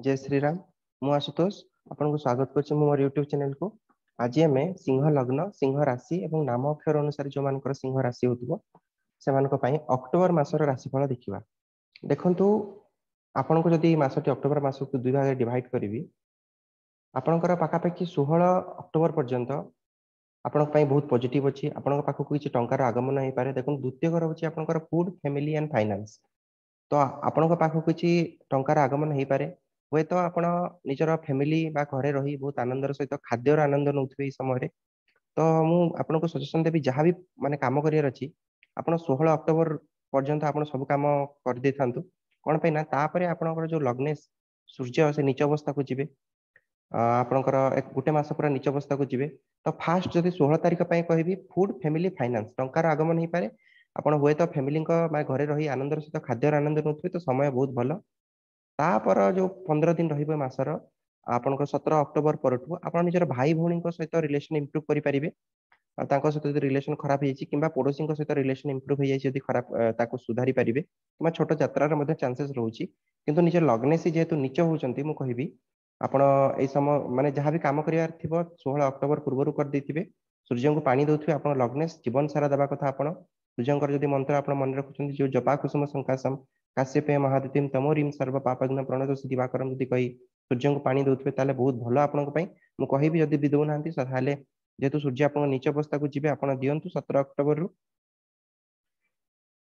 ଜୟ ଶ୍ରୀରାମ। ମୁଁ ଆଶୁତୋଷ, ଆପଣଙ୍କୁ ସ୍ୱାଗତ କରୁଛି ମୁଁ ମୋର ୟୁଟ୍ୟୁବ ଚ୍ୟାନେଲକୁ। ଆଜି ଆମେ ସିଂହ ଲଗ୍ନ, ସିଂହ ରାଶି ଏବଂ ନାମ ଅକ୍ଷର ଅନୁସାରେ ଯେଉଁମାନଙ୍କର ସିଂହ ରାଶି ହେଉଥିବ ସେମାନଙ୍କ ପାଇଁ ଅକ୍ଟୋବର ମାସର ରାଶିଫଳ ଦେଖିବା। ଦେଖନ୍ତୁ, ଆପଣଙ୍କୁ ଯଦି ଏଇ ମାସଟି ଅକ୍ଟୋବର ମାସକୁ ଦୁଇ ଭାଗରେ ଡିଭାଇଡ କରିବି, ଆପଣଙ୍କର ପାଖାପାଖି 16 ଅକ୍ଟୋବର ପର୍ଯ୍ୟନ୍ତ ଆପଣଙ୍କ ପାଇଁ ବହୁତ ପଜିଟିଭ ଅଛି। ଆପଣଙ୍କ ପାଖକୁ କିଛି ଟଙ୍କାର ଆଗମନ ହେଇପାରେ। ଦେଖନ୍ତୁ, ଦ୍ୱିତୀୟ ଘର ହେଉଛି ଆପଣଙ୍କର ଫୁଡ, ଫ୍ୟାମିଲି ଆଣ୍ଡ ଫାଇନାନ୍ସ। ତ ଆପଣଙ୍କ ପାଖକୁ କିଛି ଟଙ୍କାର ଆଗମନ ହେଇପାରେ। ହୁଏତ ଆପଣ ନିଜର ଫ୍ୟାମିଲି ବା ଘରେ ରହି ବହୁତ ଆନନ୍ଦର ସହିତ ଖାଦ୍ୟର ଆନନ୍ଦ ନେଉଥିବେ ଏଇ ସମୟରେ। ତ ମୁଁ ଆପଣଙ୍କୁ ସଜେସନ ଦେବି, ଯାହା ବି ମାନେ କାମ କରିବାର ଅଛି, ଆପଣ 16 ଅକ୍ଟୋବର ପର୍ଯ୍ୟନ୍ତ ଆପଣ ସବୁ କାମ କରିଦେଇଥାନ୍ତୁ। କଣ ପାଇଁ ନା ତାପରେ ଆପଣଙ୍କର ଯୋଉ ଲଗ୍ନେଶ ସୂର୍ଯ୍ୟ, ସେ ନିଚ ଅବସ୍ଥାକୁ ଯିବେ। ଆପଣଙ୍କର ଗୋଟେ ମାସ ପୁରା ନିଚ ଅବସ୍ଥାକୁ ଯିବେ। ତ ଫାଷ୍ଟ ଯଦି 16 ତାରିଖ ପାଇଁ କହିବି, ଫୁଡ, ଫ୍ୟାମିଲି, ଫାଇନାନ୍ସ, ଟଙ୍କାର ଆଗମନ ହେଇପାରେ। ଆପଣ ହୁଏତ ଫ୍ୟାମିଲିଙ୍କ ବା ଘରେ ରହି ଆନନ୍ଦର ସହିତ ଖାଦ୍ୟର ଆନନ୍ଦ ନେଉଥିବେ। ତ ସମୟ ବହୁତ ଭଲ। ତାପର ଯୋଉ 15 ଦିନ ରହିବ ମାସର, ଆପଣଙ୍କ 17 ଅକ୍ଟୋବର ପରଠୁ ଆପଣ ନିଜର ଭାଇ ଭଉଣୀଙ୍କ ସହିତ ରିଲେସନ ଇମ୍ପ୍ରୁଭ କରିପାରିବେ। ଆଉ ତାଙ୍କ ସହିତ ଯଦି ରିଲେସନ ଖରାପ ହେଇଯାଇଛି କିମ୍ବା ପଡୋଶୀଙ୍କ ସହିତ ରିଲେସନ ଇମ୍ପ୍ରୁଭ ହେଇଯାଇଛି ଯଦି ଖରାପ, ତାକୁ ସୁଧାରି ପାରିବେ କିମ୍ବା ଛୋଟ ଯାତ୍ରାର ମଧ୍ୟ ଚାନ୍ସେସ୍ ରହୁଛି। କିନ୍ତୁ ନିଜ ଲଗ୍ନେଶୀ ଯେହେତୁ ନିଚ ହଉଛନ୍ତି, ମୁଁ କହିବି ଆପଣ ଏଇ ସମୟ ମାନେ ଯାହା ବି କାମ କରିବାର ଥିବ 16 ଅକ୍ଟୋବର ପୂର୍ବରୁ କରିଦେଇଥିବେ। ସୂର୍ଯ୍ୟଙ୍କୁ ପାଣି ଦଉଥିବେ। ଆପଣ ଲଗ୍ନେଶ ଜୀବନ ସାରା ଦେବା କଥା। ଆପଣ ସୂର୍ଯ୍ୟଙ୍କର ଯଦି ମନ୍ତ୍ର ଆପଣ ମନେ ରଖୁଛନ୍ତି, ଯୋଉ ଜପା କୁସୁମ ସଂକାଶମ କାଶ୍ୟପେ ମହାଦିତିମ ତମୋରିମ ସର୍ବ ପାପଘ୍ନ ପ୍ରଣତୋଷି ଦିବାକରମ ଯଦି କହି ସୂର୍ଯ୍ୟଙ୍କୁ ପାଣି ଦଉଥିବେ, ତାହେଲେ ବହୁତ ଭଲ ଆପଣଙ୍କ ପାଇଁ। ମୁଁ କହିବି, ଯଦି ବି ଦଉନାହାନ୍ତି, ତାହେଲେ ଯେହେତୁ ସୂର୍ଯ୍ୟ ଆପଣଙ୍କ ନିଚ ଅବସ୍ଥାକୁ ଯିବେ, ଆପଣ ଦିଅନ୍ତୁ 17 ଅକ୍ଟୋବରରୁ।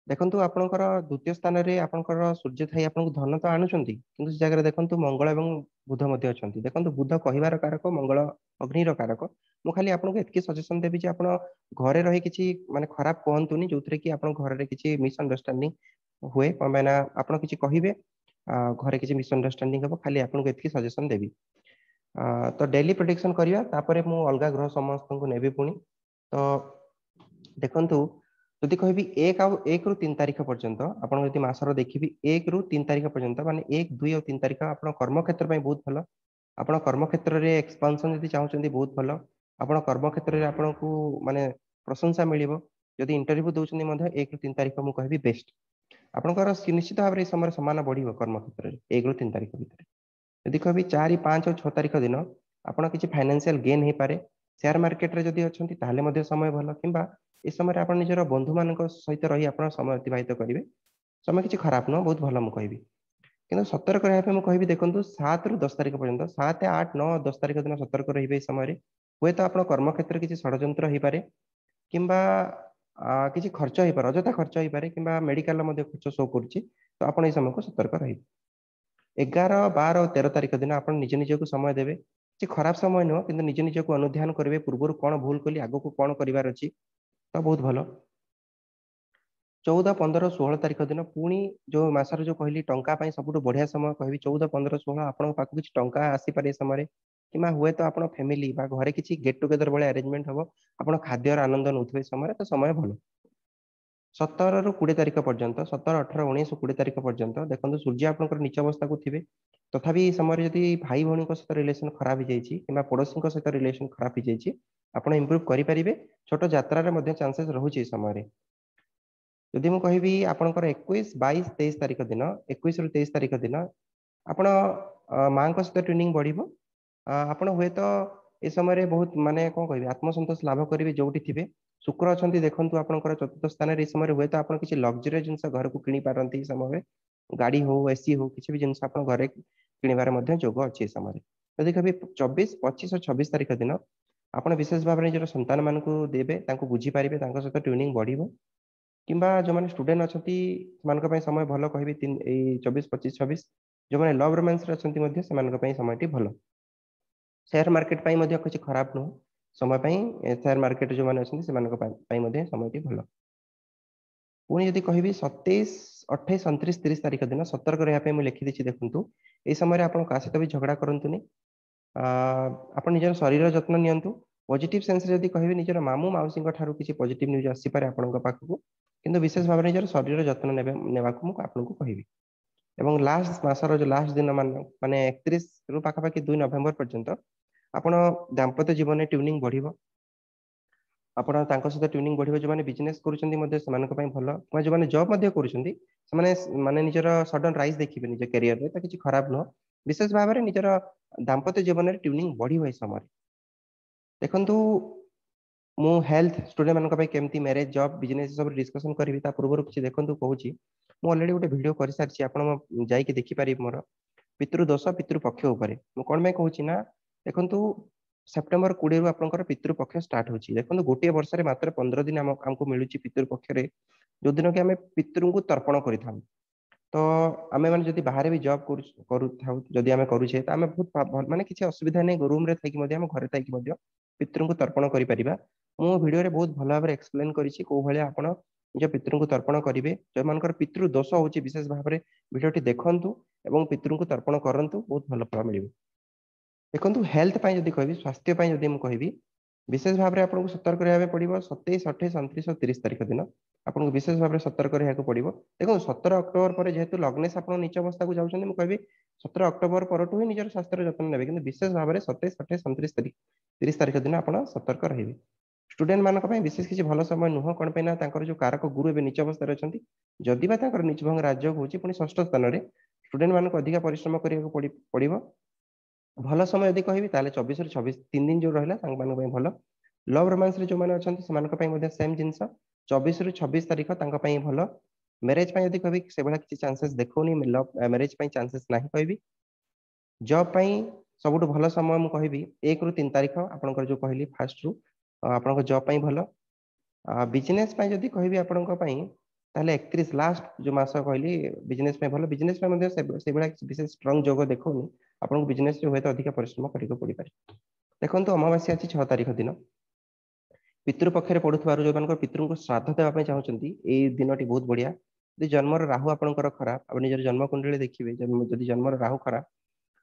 ଦେଖନ୍ତୁ, ଆପଣଙ୍କର ଦ୍ୱିତୀୟ ସ୍ଥାନରେ ଆପଣଙ୍କର ସୂର୍ଯ୍ୟ ଥାଇ ଆପଣଙ୍କୁ ଧନ ତ ଆଣୁଛନ୍ତି, କିନ୍ତୁ ସେ ଜାଗାରେ ଦେଖନ୍ତୁ ମଙ୍ଗଳ ଏବଂ ବୁଧ ମଧ୍ୟ ଅଛନ୍ତି। ଦେଖନ୍ତୁ, ବୁଧ କହିବାର କାରକ, ମଙ୍ଗଳ ଅଗ୍ନିର କାରକ। ମୁଁ ଖାଲି ଆପଣଙ୍କୁ ଏତିକି ସଜେସନ ଦେବି ଯେ ଆପଣ ଘରେ ରହି କିଛି ମାନେ ଖରାପ କୁହନ୍ତୁନି, ଯୋଉଥିରେ କି ଆପଣଙ୍କ ଘରରେ କିଛି ମିସଅଣ୍ଡରଷ୍ଟାଣ୍ଡିଂ ହୁଏ। କଣ ପାଇଁ ନା ଆପଣ କିଛି କହିବେ, ଘରେ କିଛି ମିସଅଣ୍ଡରଷ୍ଟାଣ୍ଡିଂ ହବ। ଖାଲି ଆପଣଙ୍କୁ ଏତିକି ସଜେସନ ଦେବି। ତ ଡେଲି ପ୍ରେଡିକ୍ସନ କରିବା, ତାପରେ ମୁଁ ଅଲଗା ଗ୍ରହ ସମସ୍ତଙ୍କୁ ନେବି ପୁଣି। ତ ଦେଖନ୍ତୁ, ଯଦି କହିବି 1 ଆଉ 1ରୁ 3 ତାରିଖ ପର୍ଯ୍ୟନ୍ତ, ଆପଣ ଯଦି ମାସର ଦେଖିବି 1ରୁ 3 ତାରିଖ ପର୍ଯ୍ୟନ୍ତ, ମାନେ 1, 2 ଆଉ 3 ତାରିଖ ଆପଣ କର୍ମକ୍ଷେତ୍ର ପାଇଁ ବହୁତ ଭଲ। ଆପଣ କର୍ମକ୍ଷେତ୍ରରେ ଏକ୍ସପାନସନ ଯଦି ଚାହୁଁଛନ୍ତି, ବହୁତ ଭଲ। ଆପଣ କର୍ମକ୍ଷେତ୍ରରେ ଆପଣଙ୍କୁ ମାନେ ପ୍ରଶଂସା ମିଳିବ। ଯଦି ଇଣ୍ଟରଭ୍ୟୁ ଦଉଛନ୍ତି ମଧ୍ୟ 1ରୁ 3 ତାରିଖ ମୁଁ କହିବି ବେଷ୍ଟ। ଆପଣଙ୍କର ନିଶ୍ଚିତ ଭାବରେ ଏଇ ସମୟରେ ସମ୍ମାନ ବଢିବ କର୍ମକ୍ଷେତ୍ରରେ 1ରୁ 3 ତାରିଖ ଭିତରେ। ଯଦି କହିବି 4, 5 ଆଉ 6 ତାରିଖ ଦିନ ଆପଣ କିଛି ଫାଇନାନ୍ସିଆଲ ଗେନ୍ ହେଇପାରେ। ସେୟାର ମାର୍କେଟରେ ଯଦି ଅଛନ୍ତି, ତାହେଲେ ମଧ୍ୟ ସମୟ ଭଲ। କିମ୍ବା ଏ ସମୟରେ ଆପଣ ନିଜର ବନ୍ଧୁମାନଙ୍କ ସହିତ ରହି ଆପଣ ସମୟ ଅତିବାହିତ କରିବେ। ସମୟ କିଛି ଖରାପ ନୁହଁ, ବହୁତ ଭଲ ମୁଁ କହିବି। କିନ୍ତୁ ସତର୍କ ରହିବା ପାଇଁ ମୁଁ କହିବି, ଦେଖନ୍ତୁ, 7ରୁ 10 ତାରିଖ ପର୍ଯ୍ୟନ୍ତ, 7, 8, 9, 10 ତାରିଖ ଦିନ ସତର୍କ ରହିବେ। ଏଇ ସମୟରେ ହୁଏତ ଆପଣ କର୍ମକ୍ଷେତ୍ରରେ କିଛି ଷଡ଼ଯନ୍ତ୍ର ହେଇପାରେ କିମ୍ବା କିଛି ଖର୍ଚ୍ଚ ହେଇପାରେ, ଅଯଥା ଖର୍ଚ୍ଚ ହେଇପାରେ କିମ୍ବା ମେଡିକାଲର ମଧ୍ୟ ଖର୍ଚ୍ଚ ଶୋ କରୁଛି। ତ ଆପଣ ଏଇ ସମୟକୁ ସତର୍କ ରହିବେ। 11, 12 ଓ 13 ତାରିଖ ଦିନ ଆପଣ ନିଜ ନିଜକୁ ସମୟ ଦେବେ। କିଛି ଖରାପ ସମୟ ନୁହଁ, କିନ୍ତୁ ନିଜ ନିଜକୁ ଅନୁଧ୍ୟାନ କରିବେ, ପୂର୍ବରୁ କଣ ଭୁଲ କଲି, ଆଗକୁ କଣ କରିବାର ଅଛି। ତ ବହୁତ ଭଲ। 14, 15, 16 ତାରିଖ ଦିନ ପୁଣି ଯୋଉ ମାସର ଯୋଉ କହିଲି ଟଙ୍କା ପାଇଁ ସବୁଠୁ ବଢିଆ ସମୟ କହିବି 14, 15, 16। ଆପଣଙ୍କ ପାଖକୁ କିଛି ଟଙ୍କା ଆସିପାରେ ଏ ସମୟରେ କିମ୍ବା ହୁଏତ ଆପଣ ଫ୍ୟାମିଲି ବା ଘରେ କିଛି ଗେଟ୍ ଟୁଗେଦର ଭଳିଆ ଆରେଞ୍ଜମେଣ୍ଟ ହବ। ଆପଣ ଖାଦ୍ୟର ଆନନ୍ଦ ନେଉଥିବେ ଏ ସମୟରେ। ତ ସମୟ ଭଲ। 17ରୁ 20 ତାରିଖ ପର୍ଯ୍ୟନ୍ତ, 17, 18, 19, 20 ତାରିଖ ପର୍ଯ୍ୟନ୍ତ ଦେଖନ୍ତୁ, ସୂର୍ଯ୍ୟ ଆପଣଙ୍କର ନିଚ ଅବସ୍ଥାକୁ ଥିବେ। ତଥାପି ଏଇ ସମୟରେ ଯଦି ଭାଇ ଭଉଣୀଙ୍କ ସହିତ ରିଲେସନ ଖରାପ ହେଇଯାଇଛି କିମ୍ବା ପଡୋଶୀଙ୍କ ସହିତ ରିଲେସନ ଖରାପ ହେଇଯାଇଛି, ଆପଣ ଇମ୍ପ୍ରୁଭ କରିପାରିବେ। ଛୋଟ ଯାତ୍ରାରେ ମଧ୍ୟ ଚାନ୍ସେସ୍ ରହୁଛି ଏଇ ସମୟରେ। ଯଦି ମୁଁ କହିବି ଆପଣଙ୍କର 21, 22, 23 ତାରିଖ ଦିନ, 21ରୁ 23 ତାରିଖ ଦିନ ଆପଣ ମାଙ୍କ ସହିତ ଟ୍ୟୁନିଂ ବଢିବ। ଆପଣ ହୁଏତ ଏ ସମୟରେ ବହୁତ ମାନେ କଣ କହିବି, ଆତ୍ମସନ୍ତୋଷ ଲାଭ କରିବେ ଯୋଉଠି ଥିବେ। ଶୁକ୍ର ଅଛନ୍ତି ଦେଖନ୍ତୁ ଆପଣଙ୍କର ଚତୁର୍ଥ ସ୍ଥାନରେ। ଏଇ ସମୟରେ ହୁଏତ ଆପଣ କିଛି ଲକ୍ଜରୀ ଜିନିଷ ଘରକୁ କିଣି ପାରନ୍ତି। ଏଇ ସମୟରେ ଗାଡି ହଉ, ଏସି ହଉ, କିଛି ବି ଜିନିଷ ଆପଣ ଘରେ କିଣିବାର ମଧ୍ୟ ଯୋଗ ଅଛି ଏ ସମୟରେ। ଯଦି କହିବି 24, 25 ଓ 26 ତାରିଖ ଦିନ ଆପଣ ବିଶେଷ ଭାବରେ ନିଜର ସନ୍ତାନ ମାନଙ୍କୁ ଦେବେ, ତାଙ୍କୁ ବୁଝିପାରିବେ, ତାଙ୍କ ସହିତ ଟ୍ୟୁନିଂ ବଢିବ। କିମ୍ବା ଯୋଉମାନେ ଷ୍ଟୁଡେଣ୍ଟ ଅଛନ୍ତି, ସେମାନଙ୍କ ପାଇଁ ସମୟ ଭଲ କହିବି ଏଇ 24, 25, 26। ଯୋଉମାନେ ଲଭ୍ ରୋମାନ୍ସରେ ଅଛନ୍ତି ମଧ୍ୟ ସେମାନଙ୍କ ପାଇଁ ସମୟଟି ଭଲ। ସେୟାର ମାର୍କେଟ ପାଇଁ ମଧ୍ୟ କିଛି ଖରାପ ନୁହଁ ସମୟ ପାଇଁ। ସେୟାର ମାର୍କେଟ ଯୋଉମାନେ ଅଛନ୍ତି, ସେମାନଙ୍କ ପାଇଁ ମଧ୍ୟ ସମୟଟି ଭଲ। ପୁଣି ଯଦି କହିବି 27, 28, 29, 30 ତାରିଖ ଦିନ ସତର୍କ ରହିବା ପାଇଁ ମୁଁ ଲେଖିଦେଇଛି। ଦେଖନ୍ତୁ, ଏଇ ସମୟରେ ଆପଣ କାହା ସହିତ ବି ଝଗଡ଼ା କରନ୍ତୁନି। ଆପଣ ନିଜର ଶରୀର ଯତ୍ନ ନିଅନ୍ତୁ। ପଜିଟିଭ ସେନ୍ସରେ ଯଦି କହିବି, ନିଜର ମାମୁଁ ମାଉସୀଙ୍କ ଠାରୁ କିଛି ପଜିଟିଭ ନ୍ୟୁଜ୍ ଆସିପାରେ ଆପଣଙ୍କ ପାଖକୁ। କିନ୍ତୁ ବିଶେଷ ଭାବରେ ନିଜର ଶରୀର ଯତ୍ନ ନେବାକୁ ମୁଁ ଆପଣଙ୍କୁ କହିବି। ଏବଂ ଲାଷ୍ଟ ମାସର ଯୋଉ ଲାଷ୍ଟ ଦିନ ମାନେ 31ରୁ ପାଖାପାଖି 2 ନଭେମ୍ବର ପର୍ଯ୍ୟନ୍ତ ଆପଣ ଦାମ୍ପତ୍ୟ ଜୀବନରେ ଟ୍ୟୁନିଂ ବଢିବ। ଆପଣ ତାଙ୍କ ସହିତ ଟ୍ୟୁନିଂ ବଢିବ। ଯୋଉମାନେ ବିଜନେସ କରୁଛନ୍ତି ମଧ୍ୟ ସେମାନଙ୍କ ପାଇଁ ଭଲ କିମ୍ବା ଯୋଉମାନେ ଜବ୍ ମଧ୍ୟ କରୁଛନ୍ତି, ସେମାନେ ମାନେ ନିଜର ସଡନ ରାଇଜ ଦେଖିବେ ନିଜ କ୍ୟାରିୟରରେ। ତ କିଛି ଖରାପ ନୁହଁ। ବିଶେଷ ଭାବରେ ନିଜର ଦାମ୍ପତ୍ୟ ଜୀବନରେ ଟ୍ୟୁନିଂ ବଢିବ ଏ ସମୟରେ। ଦେଖନ୍ତୁ, ମୁଁ ହେଲ୍ଥ, ଷ୍ଟୁଡେଣ୍ଟ ମାନଙ୍କ ପାଇଁ କେମିତି ମ୍ୟାରେଜ, ଜବ୍, ବିଜନେସ୍ ସବୁ ଡିସ୍କସନ କରିବି। ତା ପୂର୍ବରୁ କିଛି ଦେଖନ୍ତୁ କହୁଛି, ମୁଁ ଅଲରେଡି ଗୋଟେ ଭିଡିଓ କରିସାରିଛି, ଆପଣ ଯାଇକି ଦେଖିପାରିବେ ମୋର ପିତୃଦୋଷ ପିତୃପକ୍ଷ ଉପରେ। ମୁଁ କଣ ପାଇଁ କହୁଛି ନା, ଦେଖନ୍ତୁ, ସେପ୍ଟେମ୍ବର 20ରୁ ଆପଣଙ୍କର ପିତୃପକ୍ଷ ଷ୍ଟାର୍ଟ ହଉଛି। ଦେଖନ୍ତୁ, ଗୋଟିଏ ବର୍ଷରେ ମାତ୍ର 15 ଦିନ ଆମକୁ ମିଳୁଛି ପିତୃପକ୍ଷରେ, ଯୋଉଦିନ କି ଆମେ ପିତୃଙ୍କୁ ତର୍ପଣ କରିଥାଉ। ତ ଆମେ ମାନେ ଯଦି ବାହାରେ ବି ଜବ୍ କରୁଥାଉ, ଯଦି ଆମେ କରୁଛେ, ତ ଆମେ ବହୁତ ମାନେ କିଛି ଅସୁବିଧା ନାହିଁ, ରୁମରେ ଥାଇକି ମଧ୍ୟ, ଆମ ଘରେ ଥାଇକି ମଧ୍ୟ ପିତୃଙ୍କୁ ତର୍ପଣ କରିପାରିବା। ମୁଁ ଭିଡିଓରେ ବହୁତ ଭଲ ଭାବରେ ଏକ୍ସପ୍ଲେନ କରିଛି କୋଉ ଭଳିଆ ଆପଣ ନିଜ ପିତୃଙ୍କୁ ତର୍ପଣ କରିବେ। ଯେଉଁମାନଙ୍କର ପିତୃ ଦୋଷ ହଉଛି, ବିଶେଷ ଭାବରେ ଭିଡିଓଟି ଦେଖନ୍ତୁ ଏବଂ ପିତୃଙ୍କୁ ତର୍ପଣ କରନ୍ତୁ, ବହୁତ ଭଲ ଫଳ ମିଳିବ। ଦେଖନ୍ତୁ, ହେଲ୍ଥ ପାଇଁ ଯଦି କହିବି, ସ୍ୱାସ୍ଥ୍ୟ ପାଇଁ ଯଦି ମୁଁ କହିବି, ବିଶେଷ ଭାବରେ ଆପଣଙ୍କୁ ସତର୍କ ରହିବା ପାଇଁ ପଡିବ। 27, 28, 29 ଓ 30 ତାରିଖ ଦିନ ଆପଣଙ୍କୁ ବିଶେଷ ଭାବରେ ସତର୍କ ରହିବାକୁ ପଡିବ। ଦେଖନ୍ତୁ, 17 ଅକ୍ଟୋବର ପରେ ଯେହେତୁ ଲଗ୍ନେଶ ଆପଣ ନିଚ ଅବସ୍ଥାକୁ ଯାଉଛନ୍ତି, ମୁଁ କହିବି 17 ଅକ୍ଟୋବର ପରଠୁ ହିଁ ନିଜର ସ୍ୱାସ୍ଥ୍ୟର ଯତ୍ନ ନେବେ। କିନ୍ତୁ ବିଶେଷ ଭାବରେ 27, 28, 29 ତାରିଖ, 30 ତାରିଖ ଦିନ ଆପଣ ସତର୍କ ରହିବେ। ଷ୍ଟୁଡେଣ୍ଟ ମାନଙ୍କ ପାଇଁ ବିଶେଷ କିଛି ଭଲ ସମୟ ନୁହଁ। କଣ ପାଇଁ ନା ତାଙ୍କର ଯୋଉ କାରକ ଗୁରୁ ଏବେ ନିଚ ଅବସ୍ଥାରେ ଅଛନ୍ତି। ଯଦି ବା ତାଙ୍କର ନିଚଭଙ୍ଗ ରାଜଯୋଗ ହଉଛି ପୁଣି ଷଷ୍ଠ ସ୍ଥାନରେ, ଷ୍ଟୁଡେଣ୍ଟ ମାନଙ୍କୁ ଅଧିକା ପରିଶ୍ରମ କରିବାକୁ ପଡିବ। ଭଲ ସମୟ ଯଦି କହିବି, ତାହେଲେ 24ରୁ 26, 3 ଦିନ ଯୋଉ ରହିଲା, ତାଙ୍କମାନଙ୍କ ପାଇଁ ଭଲ। ଲଭ୍ ରୋମାନ୍ସରେ ଯୋଉମାନେ ଅଛନ୍ତି, ସେମାନଙ୍କ ପାଇଁ ମଧ୍ୟ ସେମ୍ ଜିନିଷ, 24ରୁ 26 ତାରିଖ ତାଙ୍କ ପାଇଁ ଭଲ। ମ୍ୟାରେଜ ପାଇଁ ଯଦି କହିବି, ସେଭଳିଆ କିଛି ଚାନ୍ସେସ୍ ଦେଖଉନି, ଲଭ୍ ମ୍ୟାରେଜ ପାଇଁ ଚାନ୍ସେସ୍ ନାହିଁ କହିବି। ଜବ୍ ପାଇଁ ସବୁଠୁ ଭଲ ସମୟ ମୁଁ କହିବି 1ରୁ 3 ତାରିଖ, ଆପଣଙ୍କର ଯୋଉ କହିଲି ଫାଷ୍ଟରୁ ଆପଣଙ୍କ ଜବ୍ ପାଇଁ ଭଲ। ବିଜନେସ୍ ପାଇଁ ଯଦି କହିବି ଆପଣଙ୍କ ପାଇଁ, ତାହେଲେ 31 ଲାଷ୍ଟ ଯୋଉ ମାସ କହିଲି ବିଜନେସ୍ ପାଇଁ ଭଲ। ବିଜନେସ୍ ପାଇଁ ମଧ୍ୟ ସେଇଭଳିଆ କିଛି ବିଶେଷ ଷ୍ଟ୍ରଙ୍ଗ ଯୋଗ ଦେଖଉନି ଆପଣଙ୍କୁ, ବିଜନେସରେ ହୁଏତ ଅଧିକା ପରିଶ୍ରମ କରିବାକୁ ପଡିପାରେ। ଦେଖନ୍ତୁ, ଅମାବାସ୍ୟା ଅଛି 6 ତାରିଖ ଦିନ, ପିତୃପକ୍ଷରେ ପଡୁଥିବାରୁ ଯୋଉମାନଙ୍କର ପିତୃଙ୍କୁ ଶ୍ରାଦ୍ଧ ଦେବା ପାଇଁ ଚାହୁଁଛନ୍ତି, ଏଇ ଦିନଟି ବହୁତ ବଢିଆ। ଯଦି ଜନ୍ମର ରାହୁ ଆପଣଙ୍କର ଖରାପ, ଆପଣ ନିଜର ଜନ୍ମ କୁଣ୍ଡଳୀ ଦେଖିବେ, ଯଦି ଜନ୍ମର ରାହୁ ଖରାପ,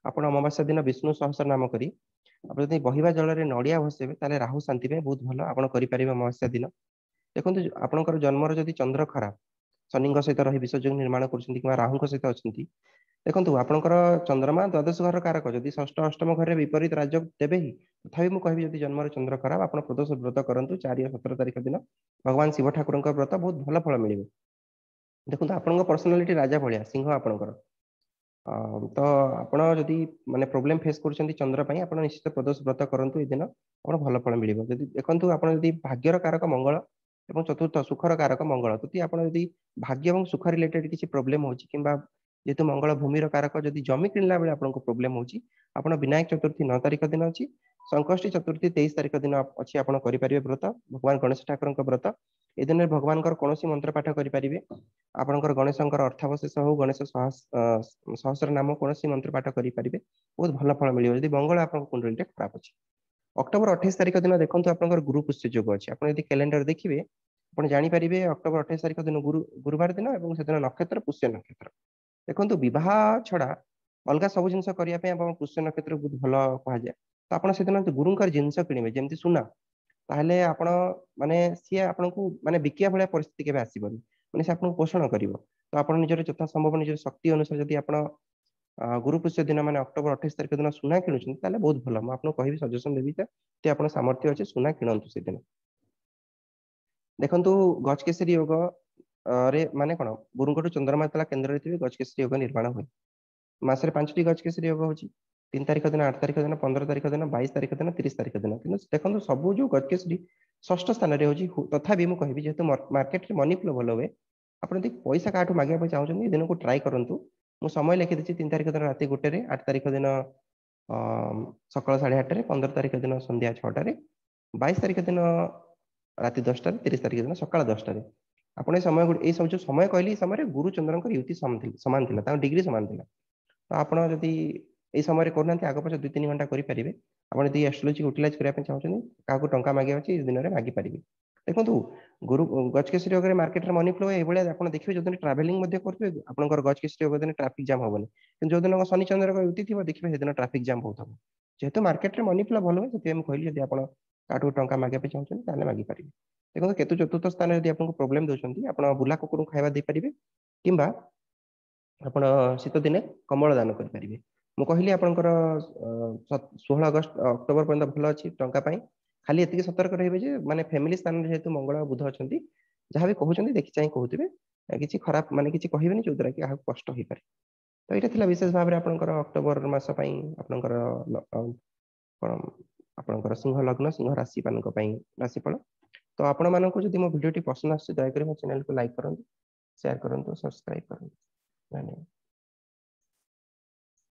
ଆପଣ ଅମାବାସ୍ୟା ଦିନ ବିଷ୍ଣୁ ସହସ୍ର ନାମ କରି ଆପଣ ଯଦି ବହିବା ଜଳରେ ନଡିଆ ଭସେଇବେ, ତାହେଲେ ରାହୁ ଶାନ୍ତି ପାଇଁ ବହୁତ ଭଲ, ଆପଣ କରିପାରିବେ ଅମାବାସ୍ୟା ଦିନ। ଦେଖନ୍ତୁ, ଆପଣଙ୍କର ଜନ୍ମର ଯଦି ଚନ୍ଦ୍ର ଖରାପ, ଶନିଙ୍କ ସହିତ ରହି ବିଷଯୋଗ ନିର୍ମାଣ କରୁଛନ୍ତି କିମ୍ବା ରାହୁଙ୍କ ସହିତ ଅଛନ୍ତି, ଦେଖନ୍ତୁ, ଆପଣଙ୍କର ଚନ୍ଦ୍ରମା ଦ୍ୱାଦଶ ଘର କାରକ, ଯଦି ଷଷ୍ଠ ଅଷ୍ଟମ ଘରେ ବିପରୀତ ରାଜ ଦେବେ ହିଁ। ତଥାପି ମୁଁ କହିବି, ଯଦି ଜନ୍ମର ଚନ୍ଦ୍ର ଖରାପ, ଆପଣ ପ୍ରଦୋଷ ବ୍ରତ କରନ୍ତୁ 4 ଓ 17 ତାରିଖ ଦିନ, ଭଗବାନ ଶିବ ଠାକୁରଙ୍କ ବ୍ରତ, ବହୁତ ଭଲ ଫଳ ମିଳିବ। ଦେଖନ୍ତୁ, ଆପଣଙ୍କ ପର୍ସନାଲିଟି ରାଜା ଭଳିଆ, ସିଂହ ଆପଣଙ୍କର ତ ଆପଣ ଯଦି ମାନେ ପ୍ରୋବ୍ଲେମ ଫେସ୍ କରୁଛନ୍ତି ଚନ୍ଦ୍ର ପାଇଁ, ଆପଣ ନିଶ୍ଚିତ ପ୍ରଦୋଷ ବ୍ରତ କରନ୍ତୁ ଏଇ ଦିନ, ଆପଣ ଭଲ ଫଳ ମିଳିବ। ଯଦି ଦେଖନ୍ତୁ, ଆପଣ ଯଦି ଭାଗ୍ୟର କାରକ ମଙ୍ଗଳ ଏବଂ ଚତୁର୍ଥ ସୁଖର କାରକ ମଙ୍ଗଳ, ଯଦି ଆପଣ ଯଦି ଭାଗ୍ୟ ଏବଂ ସୁଖ ରିଲେଟେଡ କିଛି ପ୍ରୋବ୍ଲେମ ହଉଛି, କିମ୍ବା ଯେହେତୁ ମଙ୍ଗଳ ଭୂମିର କାରକ, ଯଦି ଜମି କିଣିଲା ବେଳେ ଆପଣଙ୍କୁ ପ୍ରୋବ୍ଲେମ ହଉଛି, ଆପଣ ବିନାୟକ ଚତୁର୍ଥୀ 9 ତାରିଖ ଦିନ ଅଛି, ସଂକଷ୍ଟି ଚତୁର୍ଥୀ 23 ତାରିଖ ଦିନ ଅଛି, ଆପଣ କରିପାରିବେ ବ୍ରତ, ଭଗବାନ ଗଣେଶ ଠାକୁରଙ୍କ ବ୍ରତ। ଏ ଦିନରେ ଭଗବାନଙ୍କର କୌଣସି ମନ୍ତ୍ର ପାଠ କରିପାରିବେ, ଆପଣଙ୍କର ଗଣେଶଙ୍କର ଅର୍ଥାବଶେଷ ହଉ, ଗଣେଶ ସହସ୍ର ନାମ, କୌଣସି ମନ୍ତ୍ର ପାଠ କରିପାରିବେ, ବହୁତ ଭଲ ଫଳ ମିଳିବ ଯଦି ମଙ୍ଗଳ ଆପଣଙ୍କ କୁଣ୍ଡଳୀରେ ଖରାପ ଅଛି। ଅକ୍ଟୋବର 28 ତାରିଖ ଦିନ ଦେଖନ୍ତୁ, ଆପଣଙ୍କର ଗୁରୁ ପୁଷ୍ୟ ଯୋଗ ଅଛି। ଆପଣ ଯଦି କ୍ୟାଲେଣ୍ଡର ଦେଖିବେ, ଆପଣ ଜାଣିପାରିବେ ଅକ୍ଟୋବର 28 ତାରିଖ ଦିନ ଗୁରୁବାର ଦିନ ଏବଂ ସେଦିନ ନକ୍ଷତ୍ର ପୁଷ୍ୟ ନକ୍ଷତ୍ର। ଦେଖନ୍ତୁ, ବିବାହ ଛଡା ଅଲଗା ସବୁ ଜିନିଷ କରିବା ପାଇଁ ଆପଣ ପୁଷ୍ୟ ନକ୍ଷତ୍ର ବହୁତ ଭଲ କୁହାଯାଏ। ତ ଆପଣ ସେଦିନ ଗୁରୁଙ୍କର ଜିନିଷ କିଣିବେ, ଯେମିତି ସୁନା, ତାହେଲେ ଆପଣ ମାନେ ସିଏ ଆପଣଙ୍କୁ ମାନେ ବିକିବା ଭଳିଆ ପରିସ୍ଥିତି କେବେ ଆସିବନି, ମାନେ ସେ ଆପଣଙ୍କୁ ପୋଷଣ କରିବ। ତ ଆପଣ ନିଜର ଯଥା ସମ୍ଭବ ନିଜର ଶକ୍ତି ଅନୁସାରେ ଯଦି ଆପଣ ଗୁରୁ ପୁଷ୍ୟ ଦିନ, ମାନେ ଅକ୍ଟୋବର 28 ତାରିଖ ଦିନ ସୁନା କିଣୁଛନ୍ତି, ତାହେଲେ ବହୁତ ଭଲ। ମୁଁ ଆପଣଙ୍କୁ କହିବି, ସଜେସନ ଦେବି ଯେ ଆପଣ ସାମର୍ଥ୍ୟ ଅଛି, ସୁନା କିଣନ୍ତୁ ସେଦିନ। ଦେଖନ୍ତୁ, ଗଜକେଶରୀ ଯୋଗ ରେ ମାନେ କଣ? ଗୁରୁଙ୍କଠୁ ଚନ୍ଦ୍ରମା ଯେତେବେଳେ କେନ୍ଦ୍ରରେ ଥିବେ, ଗଜକେଶରୀ ଯୋଗ ନିର୍ମାଣ ହୁଏ। ମାସରେ 5ଟି ଗଜକେଶରୀ ଯୋଗ ହଉଛି, 3 ତାରିଖ ଦିନ, 8 ତାରିଖ ଦିନ, 15 ତାରିଖ ଦିନ, 22 ତାରିଖ ଦିନ, 30 ତାରିଖ ଦିନ। କିନ୍ତୁ ଦେଖନ୍ତୁ, ସବୁ ଯୋଉ ଗଜକେଶରୀ ଷଷ୍ଠ ସ୍ଥାନରେ ହଉଛି, ତଥାପି ମୁଁ କହିବି, ଯେହେତୁ ମାର୍କେଟରେ ମନି ଫ୍ଲୋ ଭଲ ହୁଏ, ଆପଣ ଯଦି ପଇସା କାହାଠୁ ମାଗିବା ପାଇଁ ଚାହୁଁଛନ୍ତି, ଏ ଦିନକୁ ଟ୍ରାଏ କରନ୍ତୁ। ମୁଁ ସମୟ ଲେଖିଦେଇଛି, 3 ତାରିଖ ଦିନ ରାତି 1ରେ, 8 ତାରିଖ ଦିନ ସକାଳ 8:30ରେ, 15 ତାରିଖ ଦିନ ସନ୍ଧ୍ୟା 6ଟାରେ, 22 ତାରିଖ ଦିନ ରାତି 10ଟାରେ, 30 ତାରିଖ ଦିନ ସକାଳ 10ଟାରେ। ଆପଣ ଏ ସମୟ, ଏଇ ସବୁ ଯୋଉ ସମୟ କହିଲି, ଏଇ ସମୟରେ ଗୁରୁ ଚନ୍ଦ୍ରଙ୍କର ୟୁତି ସମାନ ଥିଲା, ତାଙ୍କ ଡିଗ୍ରୀ ସମାନ ଥିଲା। ତ ଆପଣ ଯଦି ଏଇ ସମୟରେ କରୁନାହାନ୍ତି, ଆଗ ପଛ 2-3 ଘଣ୍ଟା କରିପାରିବେ। ଆପଣ ଯଦି ଆଷ୍ଟ୍ରୋଲୋଜି ୟୁଟିଲାଇଜ କରିବା ପାଇଁ ଚାହୁଁଛନ୍ତି, କାହାକୁ ଟଙ୍କା ମାଗିବା ଅଛି, ଏଇ ଦିନରେ ମାଗିପାରିବେ। ଦେଖନ୍ତୁ, ଗୁରୁ ଗଜକେଶରୀ ଯୋଗରେ ମାର୍କେଟରେ ମନି ଫ୍ଲୋ ଏଇଭଳିଆ ଆପଣ ଦେଖିବେ, ଯୋଉଦିନ ଟ୍ରାଭେଲିଂ ମଧ୍ୟ କରୁଥିବେ, ଆପଣଙ୍କର ଗଜକେଶରୀ ଯୋଗ ଦିନ ଟ୍ରାଫିକ ଜାମ୍ ହବନି। କିନ୍ତୁ ଯୋଉଦିନ ଶନି ଚନ୍ଦ୍ରଙ୍କ ୟୁତି ଥିବ, ଦେଖିବେ ସେଦିନ ଟ୍ରାଫିକ ଜାମ୍ ବହୁତ ହବ। ଯେହେତୁ ମାର୍କେଟରେ ମନି ଫ୍ଲୋ ଭଲ ହୁଏ, ସେଥିପାଇଁ ମୁଁ କହିଲି, ଯଦି ଆପଣ କାହାଠୁ ଟଙ୍କା ମାଗିବା ପାଇଁ ଚାହୁଁଛନ୍ତି, ତାହେଲେ ମାଗିପାରିବେ। ଦେଖନ୍ତୁ, କେତୁ ଚତୁର୍ଥ ସ୍ଥାନରେ ଯଦି ଆପଣଙ୍କୁ ପ୍ରୋବ୍ଲେମ ଦଉଛନ୍ତି, ଆପଣ ବୁଲା କୁକୁରଙ୍କୁ ଖାଇବା ଦେଇପାରିବେ କିମ୍ବା ଆପଣ ଶୀତ ଦିନେ କମଳ ଦାନ କରିପାରିବେ। ମୁଁ କହିଲି, ଆପଣଙ୍କର 16 ଅଗଷ୍ଟ ଅକ୍ଟୋବର ପର୍ଯ୍ୟନ୍ତ ଭଲ ଅଛି ଟଙ୍କା ପାଇଁ। ଖାଲି ଏତିକି ସତର୍କ ରହିବେ ଯେ ମାନେ ଫ୍ୟାମିଲି ସ୍ଥାନରେ ଯେହେତୁ ମଙ୍ଗଳ ଆଉ ବୁଧ ଅଛନ୍ତି, ଯାହା ବି କହୁଛନ୍ତି ଦେଖି ଚାହିଁ କହୁଥିବେ, କିଛି ଖରାପ ମାନେ କିଛି କହିବେନି ଯୋଉଦ୍ୱାରା କି କାହାକୁ କଷ୍ଟ ହେଇପାରେ। ତ ଏଇଟା ଥିଲା ବିଶେଷ ଭାବରେ ଆପଣଙ୍କର ଅକ୍ଟୋବର ମାସ ପାଇଁ ଆପଣଙ୍କର କଣ ଆପଣଙ୍କର ସିଂହ ଲଗ୍ନ ସିଂହ ରାଶି ମାନଙ୍କ ପାଇଁ ରାଶିଫଳ। ତ ଆପଣମାନଙ୍କୁ ଯଦି ମୋ ଭିଡ଼ିଓଟି ପସନ୍ଦ ଆସୁଛି, ଦୟାକରି ମୋ ଚ୍ୟାନେଲକୁ ଲାଇକ୍ କରନ୍ତୁ, ସେୟାର କରନ୍ତୁ, ସବସ୍କ୍ରାଇବ କରନ୍ତୁ। ଧନ୍ୟବାଦ।